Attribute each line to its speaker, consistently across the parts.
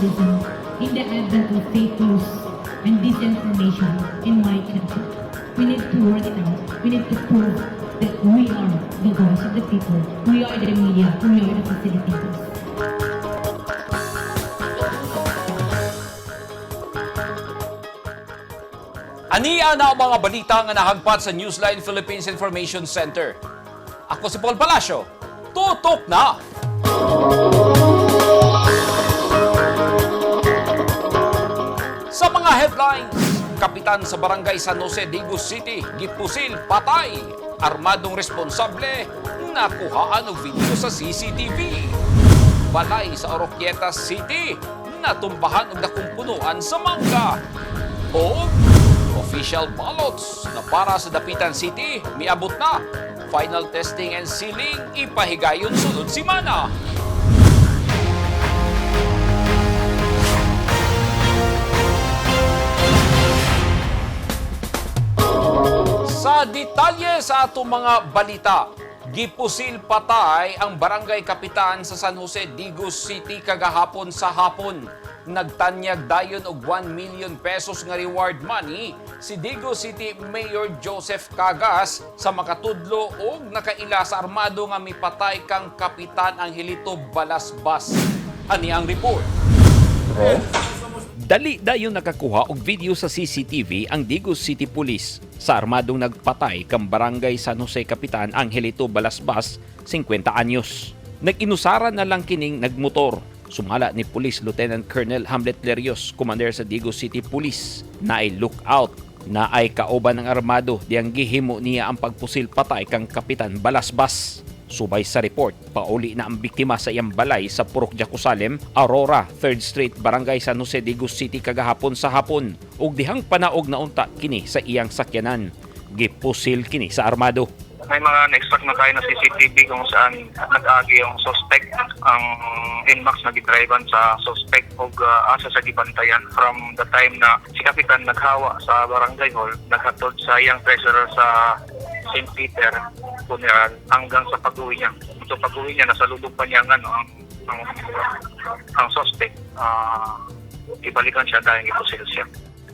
Speaker 1: journalism in the advent of fake news and disinformation in my country. We need to work it out. We need to prove that we are the voice of the people. We are the media. We are the facilitators.
Speaker 2: Ania na ang mga balita nga nahagpat sa Newsline Philippines Information Center. Ako si Paul Palacio. Tutok na! Sa mga headlines, kapitan sa barangay San Jose, Digos City, gipusil, patay. Armadong responsable, nakuhaan og video sa CCTV. Balay sa Oroquieta City, natumbahan og dakong punuan sa mangga. O official ballots na para sa Dapitan City, miabot na. Final testing and sealing ipahigayon sunod semana. Sa detalye sa atong mga balita, gipusil patay ang barangay kapitan sa San Jose, Digos City kagahapon sa hapon. Nagtanyag dayon og 1 million pesos nga reward money si Digos City Mayor Joseph Cagas sa makatudlo og nakaila sa armado nga mipatay kang Kapitan Angelito Balasbas. Ani ang report. Dali dayon nakakuha og video sa CCTV ang Digos City Police sa armadong nagpatay kang barangay San Jose Kapitan Angelito Balasbas, 50 anyos. Nag-inusara na lang kining nagmotor. Sumala ni Police Lieutenant Colonel Hamlet Lerios, commander sa Digos City Police, na ay lookout na ay kauban ng armado diyang gihimo niya ang pagpusil patay kang Kapitan Balasbas. Subay sa report, pauli na ang biktima sa iyang balay sa Purok Jacusalem, Aurora, 3rd Street, Barangay San Jose, Digos City kagahapon sa hapon. Ug dihang panaog na unta kini sa iyang sakyanan. Gipusil kini sa armado.
Speaker 3: May mga na-extract na tayo na CCTV kung saan nag-agi yung suspect, ang NMAX na gidrivean sa suspect og asa sa gibantayan from the time na si Kapitan naghawa sa barangay hall, naghatod sa iyang treasurer sa St. Peter funeral hanggang sa pag-uwi niya. So pag-uwi niya, nasa lubog pa niya ang, ano, ang suspect. Ibalikan siya dahil ipusil siya.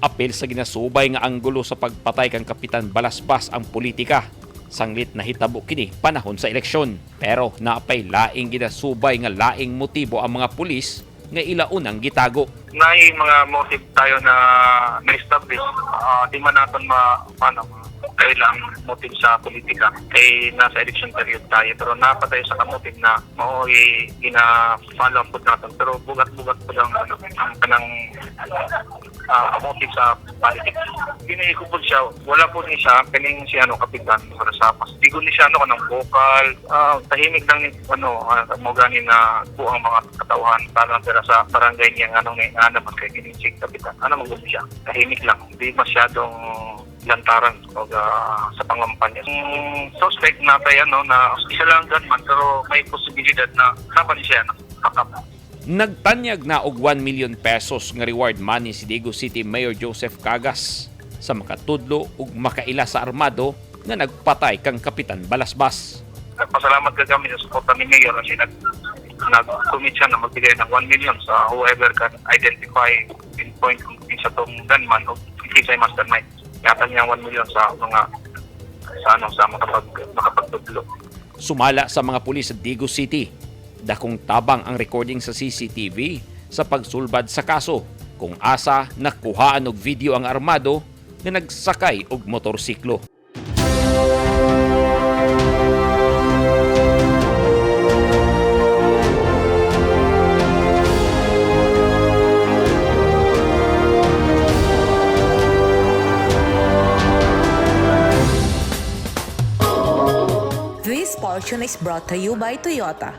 Speaker 2: Apil sa ginasubay nga anggulo sa pagpatay kang Kapitan Balasbas ang politika. Sanglit nahitabo kini panahon sa eleksyon. Pero naapay laing ginasubay nga laing motibo ang mga pulis nga ilaunang gitago.
Speaker 3: May mga motive tayo na na-establish, di man natin ma, paano, kailang motive sa politika. Kay nasa election period tayo. Pero napatay sa kamotive na mao'y gina-follow up po natin. Pero bugat-bugat po lang ano, ang kanang motive sa politics. Ginaiko po siya, wala po ni siya, kaning si ano, kapitan para sa pas. Di ko ni siya ano, kanang vocal, tahimik lang ni, ano, mo gani na po ang mga katauhan para pera sa barangay niya anong ni ano man kay kining si kapitan. Ano man gud siya? Tahimik lang, di masyadong lantaran o sa pangampanya. Yung suspect na tayo ano, na isa lang gunman pero may posibilidad na kapan siya nakakap.
Speaker 2: Nagtanyag na og 1 million pesos nga reward money si Digos City Mayor Joseph Cagas sa makatudlo ug makaila sa armado nga nagpatay kang Kapitan Balasbas.
Speaker 3: Nagpasalamat ka kami sa suporta ni Mayor kasi nag-commit siya na magbigay ng 1 million sa whoever can identify, pinpoint kung isa tong gunman o isa yung mastermind. Yata niya 1 million sa mga sa ano sa makapagtudlo.
Speaker 2: Sumala sa mga pulis sa Digos City. Dakong tabang ang recording sa CCTV sa pagsulbad sa kaso kung asa nakuhaan og video ang armado nga nagsakay og motorsiklo.
Speaker 4: This portion is brought to you by Toyota.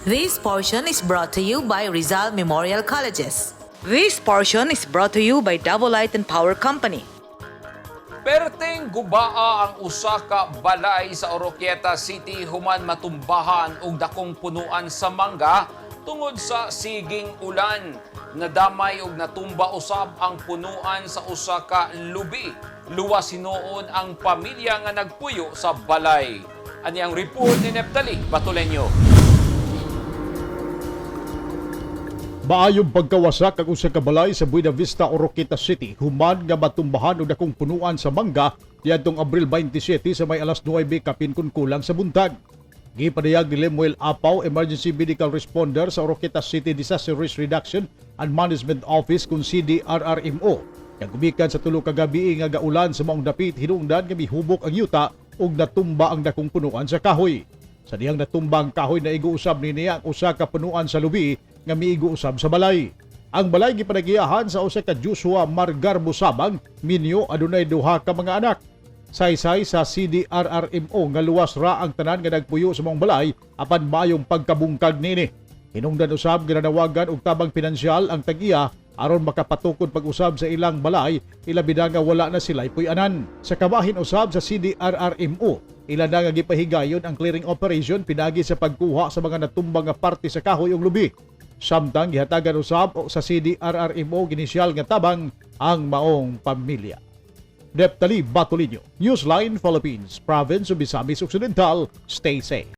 Speaker 4: This portion is brought to you by Rizal Memorial Colleges. This portion is brought to you by Davao Light and Power Company.
Speaker 2: Perteng gubaa ang usa ka balay sa Oroquieta City human matumbahan og dakong punuan sa mangga tungod sa siging ulan. Nadamay og natumba usab ang punuan sa usa ka lubi. Luwas hinuon ang pamilya nga nagpuyo sa balay. Ani ang report ni Neptali Batuleño.
Speaker 5: Maayong pagkawasak ang usa ka balay sa Buena Vista, Oroquieta City human nga matumbahan og dakong punuan sa mangga diadtong Abril 27 sa may alas 9 kapin kun kulang sa buntag. Gipadayag ni Lemuel Apaw, Emergency Medical Responder sa Oroquieta City Disaster Risk Reduction and Management Office kung CDRRMO, nga gumikan sa 3 ka gabi nga gaulan sa maong dapit, hinungdan nga mihubok ang yuta ug natumba ang dakong punuan sa kahoy. Sa dihang natumba ang kahoy, naigo usab ni niya ang usa ka punuan sa lubi nga miigo usab sa balay. Ang balay gipanagiyahan sa usa ka Joshua Margarbo Sabang, minyo, adunay duha ka mga anak. Saysay sa CDRRMO nga luwas ra ang tanan nga nagpuyo sa maong balay apan maayong pagkabungkag niini. Hinungdan usab ginanawagan og tabang pinansyal ang tag-iya aron makapatukod pag-usab sa ilang balay, ilabi na nga wala na sila puy-anan. Sa kabahin usab sa CDRRMO, ila na nga gipahigayon ang clearing operation pinagi sa pagkuha sa mga natumbang nga parte sa kahoy ug lubi. Samtang gihatagan usab sa CDRRMO ginisyal nga tabang ang maong pamilya. Neptali Batolino, Newsline Philippines, Province of Misamis Occidental. Stay safe.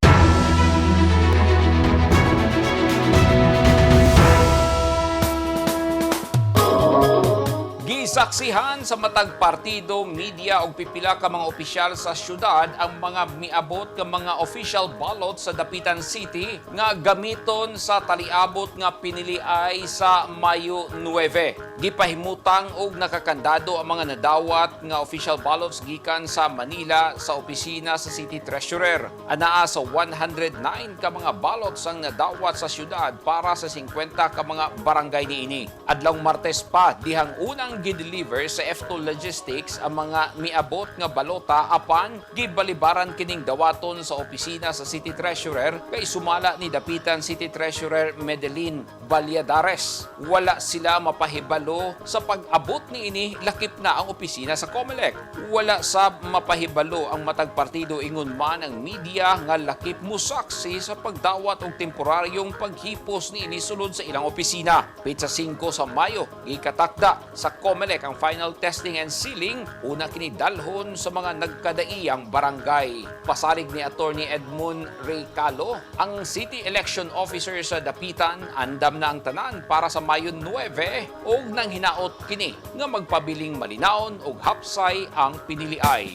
Speaker 2: Gisaksihan sa matag partido, media ug pipila ka mga opisyal sa syudad ang mga miabot nga mga official ballot sa Dapitan City nga gamiton sa taliabot nga piniliay sa Mayo 9. Gipahimutang og nakakandado ang mga nadawat nga official ballots gikan sa Manila sa opisina sa City Treasurer. Anaa sa 109 ka mga ballots ang nadawat sa syudad para sa 50 ka mga barangay niini. Adlawng Martes pa dihang unang gideliver sa F2 Logistics ang mga miabot nga balota, apan gibalibaran kining dawaton sa opisina sa City Treasurer kay sumala ni Dapitan City Treasurer Medellin Valladares, wala sila mapahibalo sa pag-abot niini, lakip na ang opisina sa COMELEC. Wala sab mapahibalo ang matag partido, ingon man ang media nga lakip musaksi sa pagdawat og temporaryong paghipos niini sulod sa ilang opisina. Petsa 5 sa Mayo, gikatakda sa COMELEC ang final testing and sealing, una kini dalhon sa mga nagkadaiyang barangay. Pasalig ni Attorney Edmund Ray Calo, ang City Election Officer sa Dapitan, andam na ang tanan para sa Mayo 9 og nang hinaot kini nga magpabiling malinawon og hapsay ang piniliay.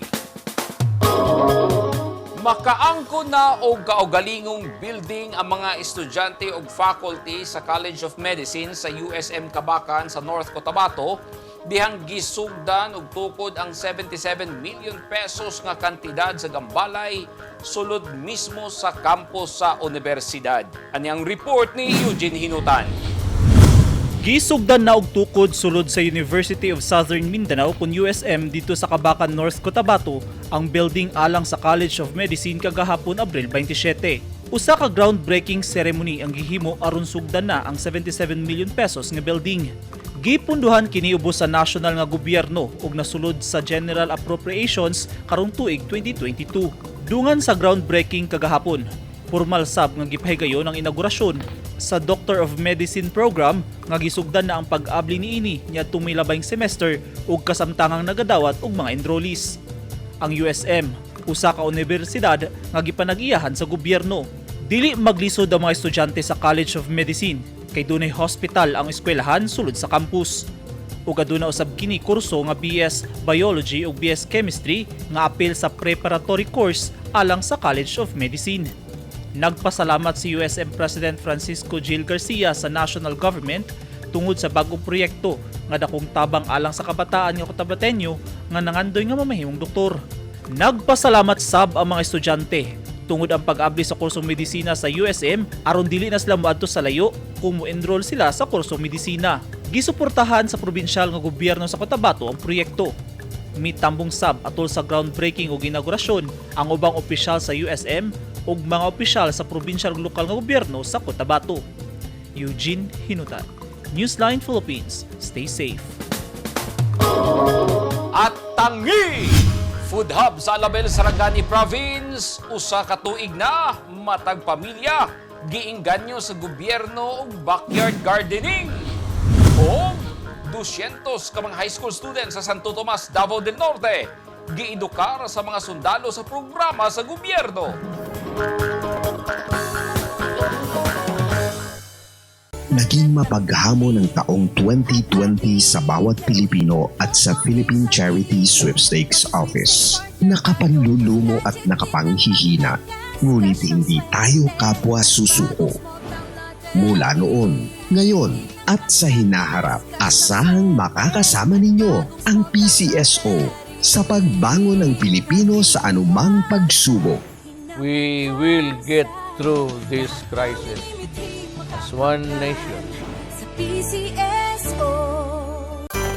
Speaker 2: Makaangko na og kaugalingong building ang mga estudyante og faculty sa College of Medicine sa USM Kabacan sa North Cotabato dihang gisugdan og tukod ang 77 million pesos nga kantidad sa gambalay sulod mismo sa campus sa universidad. Ani ang report ni Eugene Hinutan.
Speaker 6: Gisugdan na og tukod sulod sa University of Southern Mindanao kun USM dito sa Kabacan, North Cotabato ang building alang sa College of Medicine kagahapon, Abril 27. Usa ka groundbreaking ceremony ang gihimo aron sugdan na ang 77 million pesos nga building. Gipunduhan kini ubos sa national nga gobyerno ug nasulod sa General Appropriations karong tuig 2022. Dungan sa groundbreaking kagahapon, formal sab nga gipahigayon ang inaugurasyon sa Doctor of Medicine program nga gisugdan na ang pag-abli niini niadtong milabayng semester ug kasamtangang nagadawat og mga enrollees. Ang USM, usa ka unibersidad nga gipanag-iyahan sa gobyerno. Dili maglisod ang mga estudyante sa College of Medicine kay dunay hospital ang eskwelahan sulod sa campus. Ug aduna usab kini kurso nga BS Biology ug BS Chemistry nga apil sa preparatory course alang sa College of Medicine. Nagpasalamat si USM President Francisco Gil Garcia sa national government tungod sa bagong proyekto nga dakong tabang alang sa kabataan nga Cotabateño nga nangandoy nga mamahimong doktor. Nagpasalamat sab ang mga estudyante tungod ang pag-abli sa kursong medisina sa USM aron dili na sila moadto sa layo kung mo-enroll sila sa kursong medisina. Gisuportahan sa probinsyal nga gobyerno sa Cotabato ang proyekto. Mitambong sab atol sa groundbreaking ug inaugurasyon ang ubang opisyal sa USM ug mga opisyal sa probinsyal ug lokal nga gobyerno sa Cotabato. Eugene Hinutan, Newsline Philippines. Stay safe.
Speaker 2: At tangi! Food Hub sa Alabel, Sarangani Province, usa ka tuig na matag pamilya giinganyo sa gobyerno og backyard gardening. Og 200 ka mga high school students sa Santo Tomas, Davao del Norte giedukar sa mga sundalo sa programa sa gobyerno.
Speaker 7: Naging mapaghamon ang taong 2020 sa bawat Pilipino at sa Philippine Charity Sweepstakes Office. Nakapanlulumo at nakapanghihina, ngunit hindi tayo kapwa susuko. Mula noon, ngayon at sa hinaharap, asahang makakasama ninyo ang PCSO sa pagbangon ng Pilipino sa anumang pagsubok.
Speaker 8: We will get through this crisis as one nation.
Speaker 9: Sa PCSO.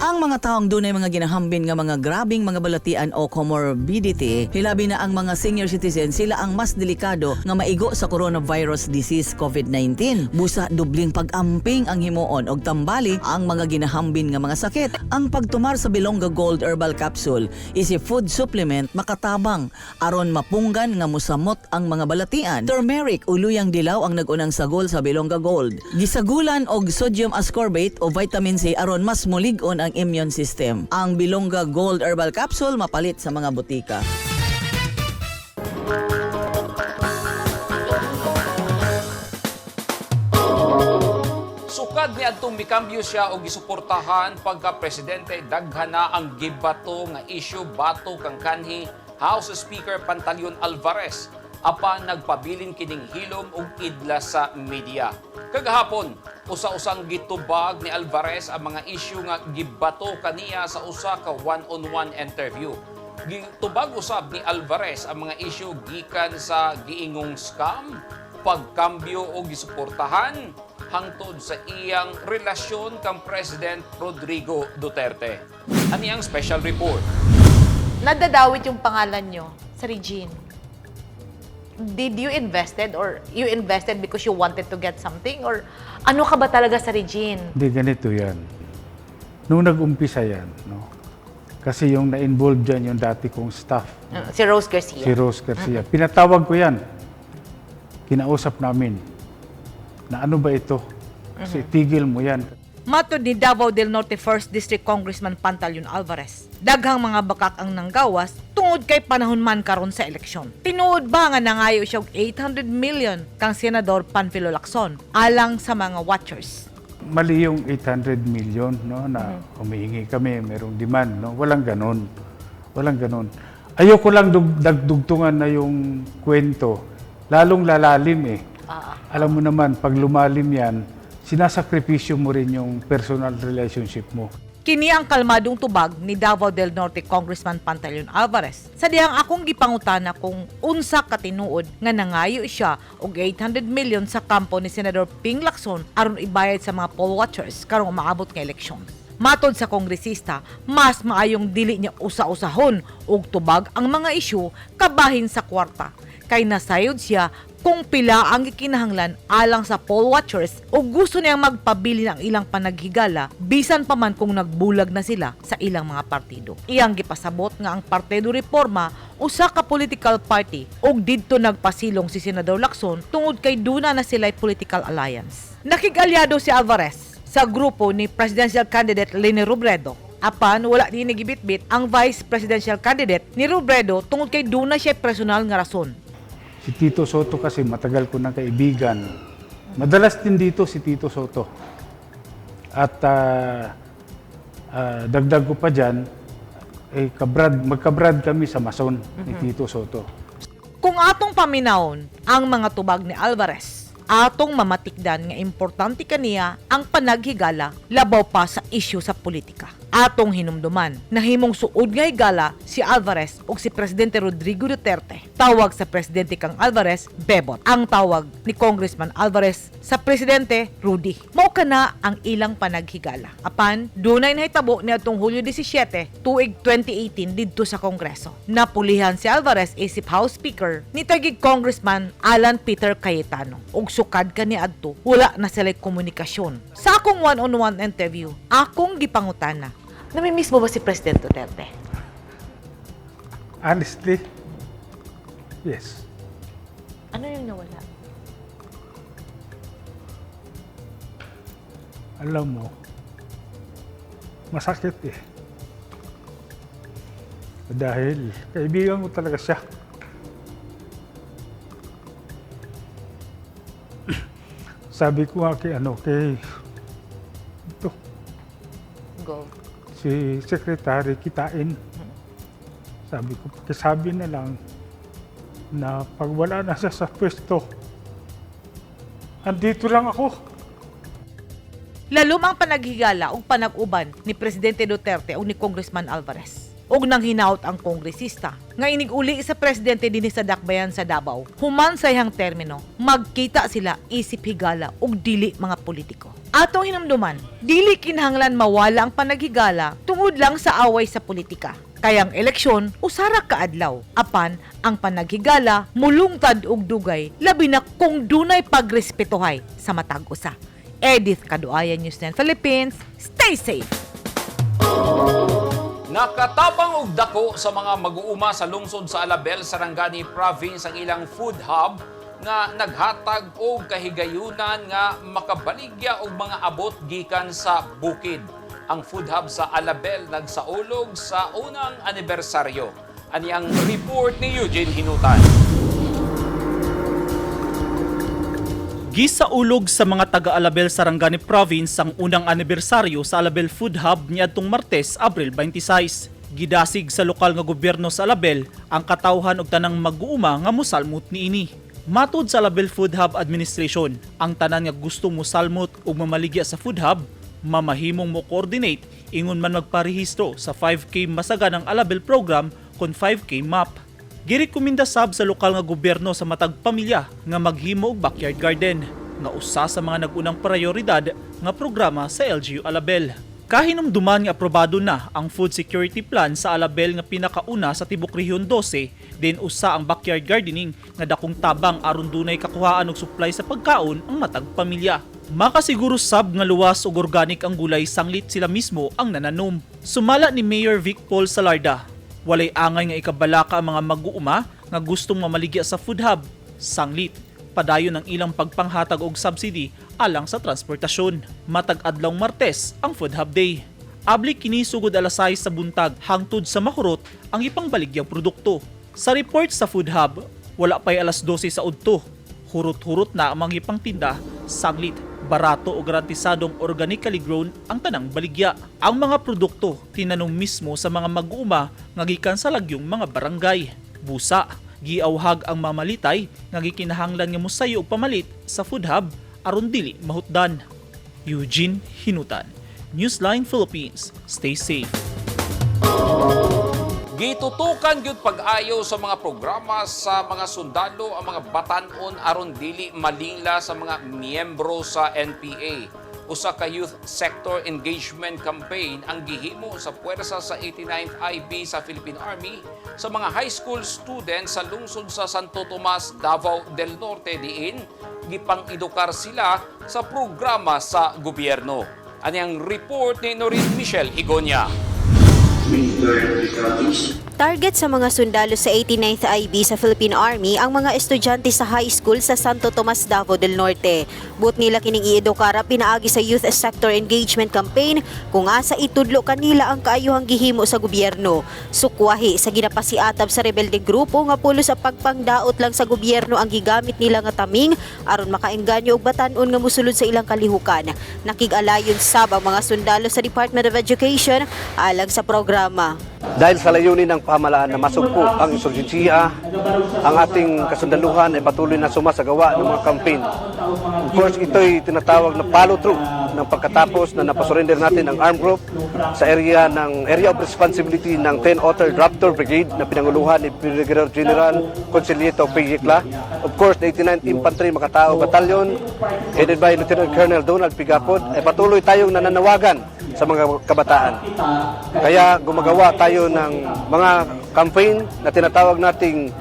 Speaker 4: Ang mga taong dunay mga ginahambin nga mga grabing mga balatian o comorbidity, hilabi na ang mga senior citizen, sila ang mas delikado nga maigo sa coronavirus disease COVID-19. Busa dubling pag-amping ang himuon og tambali ang mga ginahambin nga mga sakit. Ang pagtumar sa Bilongga Gold Herbal Capsule is a food supplement makatabang aron mapunggan nga musamot ang mga balatian. Turmeric o luyang dilaw ang nagunang sagol sa Bilongga Gold. Gisagulan og sodium ascorbate o vitamin C aron mas mulig-on ang immune system. Ang Bilongga Gold Herbal Capsule mapalit sa mga butika.
Speaker 2: Sukad ni adtong mikambyo siya og gisuportahan pagka presidente, daghan na ang gibato nga isyu batok kang kanhi House Speaker Pantaleon Alvarez, apan nagpabilin kining hilom ug idla sa media. Kagahapon, usa-usang gitubag ni Alvarez ang mga isyu nga gibato kaniya sa usa ka one-on-one interview. Gitubag usab ni Alvarez ang mga isyu gikan sa giingong scam, pagkambyo o gisuportahan hangtod sa iyang relasyon kang President Rodrigo Duterte. Ani ang special report.
Speaker 10: Nadadawit yung pangalan nyo sa Regine. Did you invested or you invested because you wanted to get something or ano ka ba talaga sa Regine?
Speaker 11: Hindi, ganito yan. Nung nag-umpisa yan, no? Kasi yung na-involve dyan yung dati kong staff,
Speaker 10: Si Rose Garcia.
Speaker 11: Si Rose Garcia. Pinatawag ko yan. Kinausap namin na ano ba ito? Kasi tigil mo yan.
Speaker 10: Matod ni Davao del Norte 1st District Congressman Pantaleon Alvarez, daghang mga bakak ang nanggawas tungod kay panahon man karon sa eleksyon. Tinuod ba nga nangayo siya og 800 million kang Senador Panfilo Lacson alang sa mga watchers?
Speaker 11: Mali yung 800 million, no, na humihingi kami, merong demand. No? Walang ganon. Walang ganon. Ayoko lang dagdugtungan na yung kwento. Lalong lalalim eh. Alam mo naman, pag lumalim yan, sinasakripisyo mo rin yung personal relationship mo.
Speaker 10: Kini ang kalmadong tubag ni Davao del Norte Congressman Pantaleon Alvarez sa dihang akong gipangutana kung unsa katinuod nga nangayo siya og 800 million sa kampo ni Senador Ping Lacson aron ibayad sa mga poll watchers karong umaabot nga eleksyon. Matod sa kongresista, mas maayong dili niya usa-usahon og tubag ang mga isyu kabahin sa kwarta kay nasayod siya kung pila ang gikinahanglan alang sa poll watchers o gusto niyang magpabili ang ilang panaghigala bisan pa man kung nagbulag na sila sa ilang mga partido. Iyang gipasabot nga ang Partido Reforma usa ka political party ug didto nagpasilong si Senador Lacson tungod kay duna na sila'y political alliance. Nakig-alyado si Alvarez sa grupo ni presidential candidate Leni Robredo. Apan wala ni gibitbit ang vice presidential candidate ni Robredo tungod kay duna siya personal nga rason.
Speaker 11: Si Tito Sotto kasi matagal ko ng kaibigan. Madalas din dito si Tito Sotto. At dagdag ko pa dyan, eh, kabrad, magkabrad kami sa Mason ni Tito Sotto.
Speaker 10: Kung atong paminawon ang mga tubag ni Alvarez, atong mamatikdan nga importante kaniya ang panaghigala labaw pa sa isyu sa politika. Atong hinumduman, nahimong suod nga higala si Alvarez ug si Presidente Rodrigo Duterte. Tawag sa presidente kang Alvarez, Bebot. Ang tawag ni Congressman Alvarez sa presidente, Rudy. Mao kana ang ilang panaghigala. Apan, dunay nahitabo niadtong Hulyo 17, tuig 2018 didto sa Kongreso. Napulihan si Alvarez isip House Speaker ni Taguig Congressman Alan Peter Cayetano. Ug sukad kani adto, wala na sila komunikasyon. Sa akong one-on-one interview, akong gipangutana. Namimiss mo ba si President Duterte?
Speaker 11: Honestly, yes.
Speaker 10: Ano yung nawala?
Speaker 11: Alam mo, masakit eh. Dahil kaibigan ko talaga siya. Sabi ko nga kay ano, kay ito,
Speaker 10: Go.
Speaker 11: Si Secretary Kitain. Sabi ko, pakisabi na lang na pag wala na siya sa pwesto, andito lang ako.
Speaker 10: Lalom ang panaghigala ug panag-uban ni Presidente Duterte ug ni Congressman Alvarez. Ug nang hinaut ang kongresista nga inig-uli sa presidente dinhi sa Dakbayan sa Davao. Human sa iyang termino, magkita sila isip higala ug dili mga politiko. Atong hinumduman, dili kinahanglan mawala ang panaghigala tungod lang sa away sa politika. Kay ang eleksyon usara ka adlaw. Apan ang panaghigala mulungtad og dugay, labi na kung dunay pagrespetuhay sa matag usa. Edith Kaduayan, News 9 Philippines. Stay safe!
Speaker 2: Nakatabang og dako sa mga mag-uuma sa lungsod sa Alabel, Sarangani Province ang ilang food hub nga naghatag og kahigayunan nga makabaligya og mga abot gikan sa bukid. Ang food hub sa Alabel nagsaulog sa unang anibersaryo. Ani ang report ni Eugene Hinutan.
Speaker 6: Gisaulog sa mga taga-Alabel, Sarangani Province ang unang anibersaryo sa Alabel Food Hub niadtong Martes, Abril 26. Gidasig sa lokal nga gobyerno sa Alabel ang katawhan og tanang mag-uuma nga mosalmot niini. Matud sa Alabel Food Hub Administration, ang tanan nga gusto mosalmot ug mamaligya sa food hub mamahimong mo coordinate ingon man magparehistro sa 5K Masaganang Alabel Program kon 5K MAP. Girekomenda sab sa lokal nga gobyerno sa matag pamilya nga maghimo og backyard garden nga usa sa mga nag-unang prioridad nga programa sa LGU Alabel. Kahinumduman nga aprobado na ang food security plan sa Alabel nga pinakauna sa tibok Rehiyon 12, din usa ang backyard gardening nga dakong tabang aron dunay kakuhaan og supply sa pagkaon ang matag pamilya. Makasiguro sab nga luwas ug organic ang gulay sanglit sila mismo ang nananom. Sumala ni Mayor Vic Paul Salarda, walay angay nga ikabalaka ang mga mag-uuma nga gustong mamaligya sa food hub. Sanglit padayon ang ilang pagpanghatag og subsidy alang sa transportasyon. Matag adlawng Martes ang Food Hub Day. Abli kini sugod alas 6 sa buntag hangtod sa mahurot ang ipangbaligyang produkto. Sa report sa Food Hub, wala pa'y alas 12 sa udto. Hurot-hurot na ang mga ipangtinda, sanglit barato o garantisadong organically grown ang tanang baligya. Ang mga produkto tinanom mismo sa mga mag-uuma nga gikan sa lagyong mga barangay. Busa, giawhag ang mamalitay nga gikinahanglan nga mosayo og pamalit sa food hub aron dili mahutdan. Eugene Hinutan, Newsline Philippines. Stay safe.
Speaker 2: Gitutukan gyud pag-ayo sa mga programa sa mga sundalo ang mga batan-on aron dili malingla sa mga miyembro sa NPA. Usa ka youth sector engagement campaign ang gihimo sa puwersa sa 89th IB sa Philippine Army sa mga high school students sa lungsod sa Santo Tomas, Davao del Norte, diin gipang-edukar sila sa programa sa gobyerno. Ani ang report ni Norin Michelle Igonia.
Speaker 12: Target sa mga sundalo sa 89th IB sa Philippine Army ang mga estudyante sa high school sa Santo Tomas, Davao del Norte. Buot nila kining iedukara pinaagi sa Youth Sector Engagement Campaign kung asa itudlo kanila ang kaayuhang gihimo sa gobyerno. Sukwahi sa ginapasiatab sa rebeldeng grupo nga pulos sa pagpangdaot lang sa gobyerno ang gigamit nila nga taming aron makaengganyo og batan-on nga musulod sa ilang kalihukan. Nakig-alayon sab ang mga sundalo sa Department of Education alang sa programa.
Speaker 13: Dahil sa layunin ng pamahalaan na masugpo ang insurgensiya, ang ating kasundaluhan ay patuloy na sumasagawa ng mga campaign. Of course, ito'y tinatawag na follow-through ng pagkatapos na napasurrender natin ang armed group sa area ng area of responsibility ng 10 Otter Raptor Brigade na pinanguluhan ni Brigadier General Consilieto P. Yecla. Of course, the 89th Infantry Makatao Battalion headed by Lieutenant Colonel Donald Pigapod ay patuloy tayong nananawagan sa mga kabataan. Kaya gumagawa tayo ng mga campaign na tinatawag nating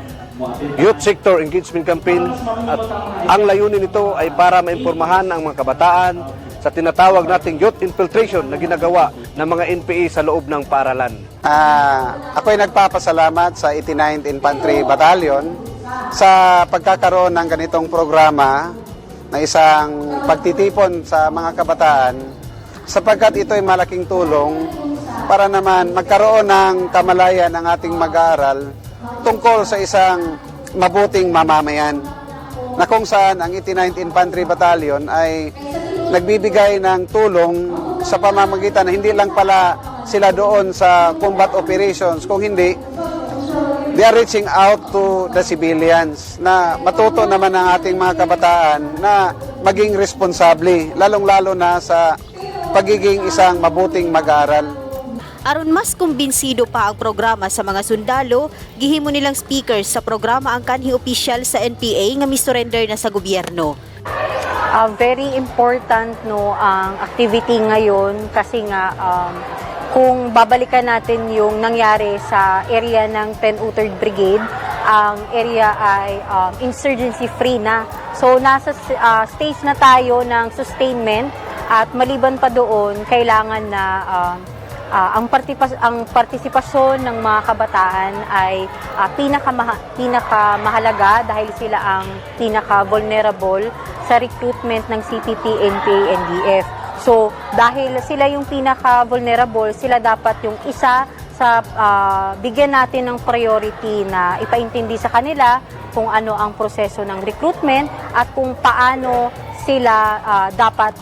Speaker 13: Youth Sector Engagement Campaign at ang layunin nito ay para maimpormahan ang mga kabataan sa tinatawag nating youth infiltration na ginagawa ng mga NPA sa loob ng paaralan.
Speaker 14: Ako'y nagpapasalamat sa 89th Infantry Battalion sa pagkakaroon ng ganitong programa na isang pagtitipon sa mga kabataan sapagkat ito ay malaking tulong para naman magkaroon ng kamalayan ang ating mag-aaral tungkol sa isang mabuting mamamayan. na kung saan ang 89th Infantry Battalion ay nagbibigay ng tulong sa pamamagitan na hindi lang pala sila doon sa combat operations, kung hindi, they are reaching out to the civilians na matuto naman ang ating mga kabataan na maging responsable, lalong-lalo na sa pagiging isang mabuting mag-aaral.
Speaker 12: Aron mas kumbinsido pa ang programa sa mga sundalo, gihimo nilang speakers sa programa ang kanhi opisyal sa NPA nga misurrender na sa gobyerno.
Speaker 15: Very important, no, ang activity ngayon kasi nga kung babalikan natin yung nangyari sa area ng 10 Third Brigade, ang area ay insurgency free na. So nasa stage na tayo ng sustainment at maliban pa doon, kailangan na ang partisipasyon ng mga kabataan ay pinakamahalaga dahil sila ang pinaka-vulnerable sa recruitment ng CPP, NPA, NDF. So, dahil sila yung pinaka-vulnerable, sila dapat yung isa sa bigyan natin ng priority na ipaintindi sa kanila kung ano ang proseso ng recruitment at kung paano sila dapat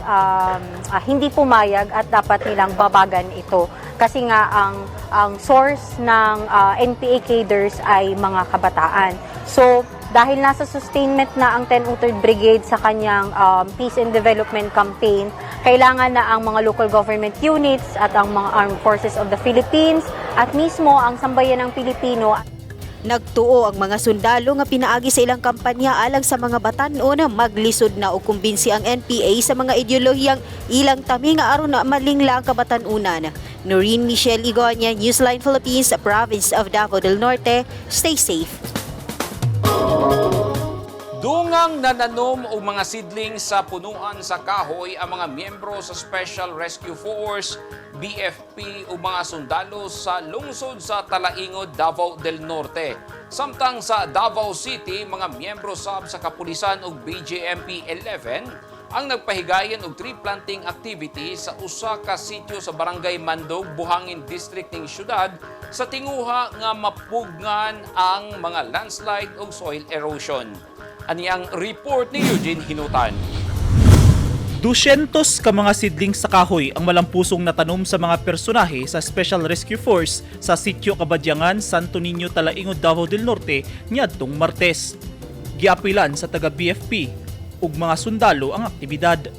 Speaker 15: hindi pumayag at dapat nilang babagan ito. Kasi nga ang source ng NPA cadres ay mga kabataan. So, dahil nasa sustainment na ang 10 Third Brigade sa kanyang Peace and Development Campaign, kailangan na ang mga local government units at ang mga Armed Forces of the Philippines at mismo ang sambayanang Pilipino.
Speaker 12: Nagtuo ang mga sundalo nga pinaagi sa ilang kampanya alang sa mga batan-on, maglisod na og kumbinsi ang NPA sa mga ideolohiyang ilang tami nga aron na malingla ang kabatan-unan. Noreen Michelle Igonia, Newsline Philippines, Province of Davao del Norte. Stay safe.
Speaker 2: Dungang nananom og mga seedling sa punuan sa kahoy ang mga miyembro sa Special Rescue Force, BFP ug mga sundalo sa lungsod sa Talaingod, Davao del Norte. Samtang sa Davao City, mga miyembro sab sa kapulisan ug BJMP 11 ang nagpahigayon og tree planting activity sa usa ka sitio sa Barangay Mandog, Buhangin District ning syudad sa tinguha nga mapugnan ang mga landslide ug soil erosion. Ani ang report ni Eugene Hinutan.
Speaker 6: 200 ka mga seedlings sa kahoy ang malampusong natanom sa mga personahe sa Special Rescue Force sa Sitio Kabadyangan, Santo Niño, Talaingod, Davao del Norte niadtong Martes. Giapilan sa taga BFP ug mga sundalo ang aktibidad.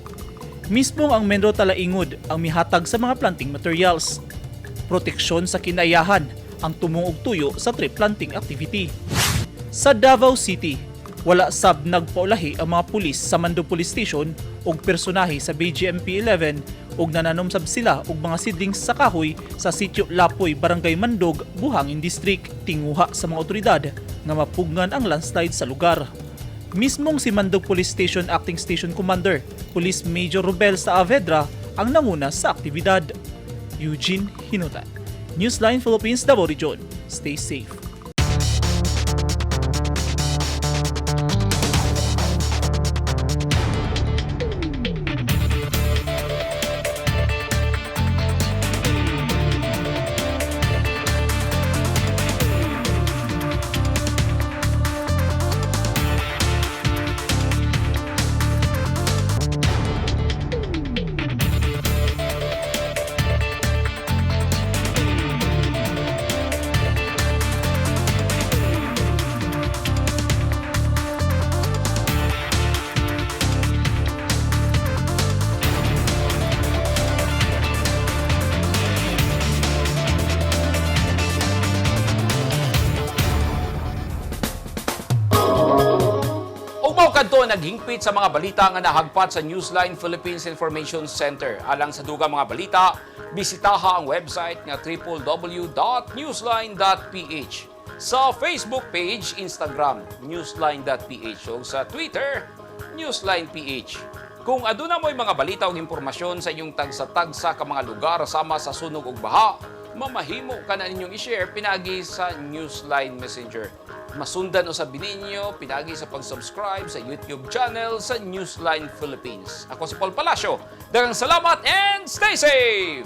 Speaker 6: Mismo ang Menro Talaingod ang mihatag sa mga planting materials. Proteksyon sa kinaiyahan ang tumong og tuyo sa tree planting activity. Sa Davao City, wala sab nagpaulahi ang mga pulis sa Mando Police Station ug personahe sa BJMP 11 ug nananom sab sila og mga seedlings sa kahoy sa Sitio Lapoy, Barangay Mandog, Buhangin District, tinguha sa mga otoridad nga mapugnan ang landslide sa lugar. Mismong si Mandog Police Station Acting Station Commander, Police Major Rubel Saavedra, ang nanguna sa aktibidad. Eugene Hinutan, Newsline Philippines, Davao Region. Stay safe.
Speaker 2: Ug mao kadto naghingpit sa mga balita nga nahagpat sa Newsline Philippines Information Center. Alang sa dugang mga balita, bisitaha ang website nga www.newsline.ph. Sa Facebook page, Instagram, newsline.ph ug sa Twitter, newsline.ph. Kung aduna mo'y mga balita o impormasyon sa inyong tagsa-tagsa ka mga lugar sama sa sunog ug baha, mamahimo ka na ninyong i-share pinagi sa Newsline Messenger. Masundan usab ninyo pinagi sa pag-subscribe sa YouTube channel sa Newsline Philippines. Ako si Paul Palacio. Daghang salamat and stay safe!